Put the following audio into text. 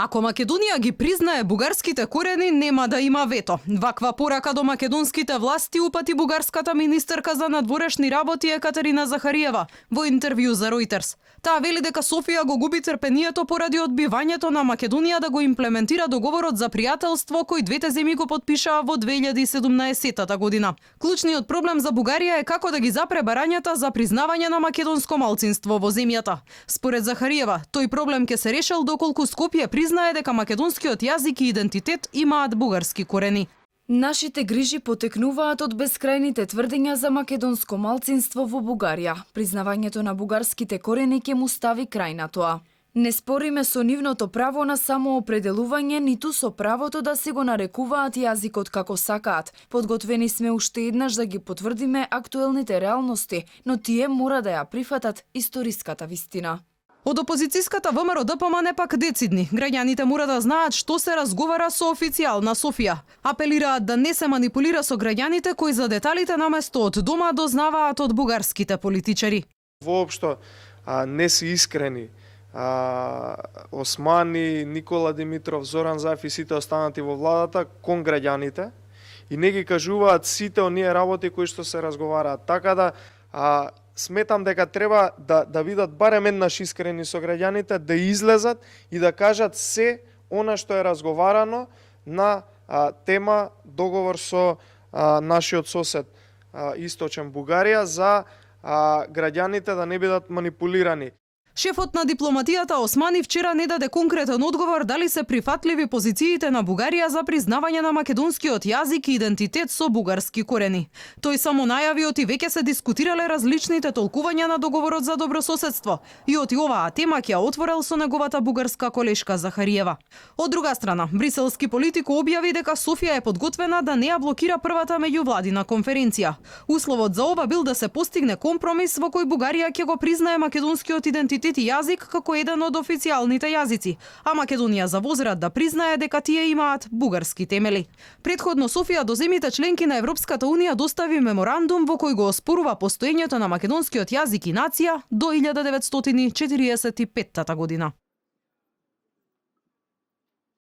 Ако Македонија ги признае бугарските корени, нема да има вето. Ваква порака до македонските власти упати бугарската министерка за надворешни работи Екатерина Захариева во интервју за Reuters. Таа вели дека Софија го губи трпението поради одбивањето на Македонија да го имплементира договорот за пријателство кој двете земји го потпишаа во 2017 година. Клучниот проблем за Бугарија е како да ги запре барањата за признавање на македонско малцинство во земјата. Според Захариева, тој проблем ќе се решил доколку Скопје признае дека македонскиот јазик и идентитет имаат бугарски корени. Нашите грижи потекнуваат од бескрајните тврдења за македонско малцинство во Бугарија. Признавањето на бугарските корени ќе му стави крај на тоа. Не спориме со нивното право на самоопределување, ниту со правото да се го нарекуваат јазикот како сакаат. Подготвени сме уште еднаш да ги потврдиме актуелните реалности, но тие мора да ја прифатат историската вистина. Од опозицијската ВМРО ДПМН пак децидни. Граѓаните мора да знаат што се разговара со официјална Софија. Апелираат да не се манипулира со граѓаните кои за деталите наместо од дома дознаваат од бугарските политичари. Воопшто не се искрени. Османи, Никола Димитров, Зоран Заев и сите останати во владата кон граѓаните и не ги кажуваат сите оние работи кои што се разговараат. Така да сметам дека треба да видат барем еднаш искрени со граѓаните, да излезат и да кажат се она што е разговарано на тема договор со нашиот сосед Источен Бугарија за граѓаните да не бидат манипулирани. Шефот на дипломатијата Османи вчера не даде конкретен одговор дали се прифатливи позициите на Бугарија за признавање на македонскиот јазик и идентитет со бугарски корени. Тој само најави оти веќе се дискутирале различните толкувања на договорот за добрососедство и оти оваа тема ќе ја отворел со неговата бугарска колешка Захариева. Од друга страна, бриселски политик објави дека Софија е подготвена да не ја блокира првата меѓувладина конференција. Условот за ова бил да се постигне компромис во кој Бугарија ќе го признае македонскиот идентитет и јазик како еден од официјалните јазици, а Македонија за возрат да признае дека тие имаат бугарски темели. Претходно Софија до земјите членки на Европската унија достави меморандум во кој го оспорува постоењето на македонскиот јазик и нација до 1945 година.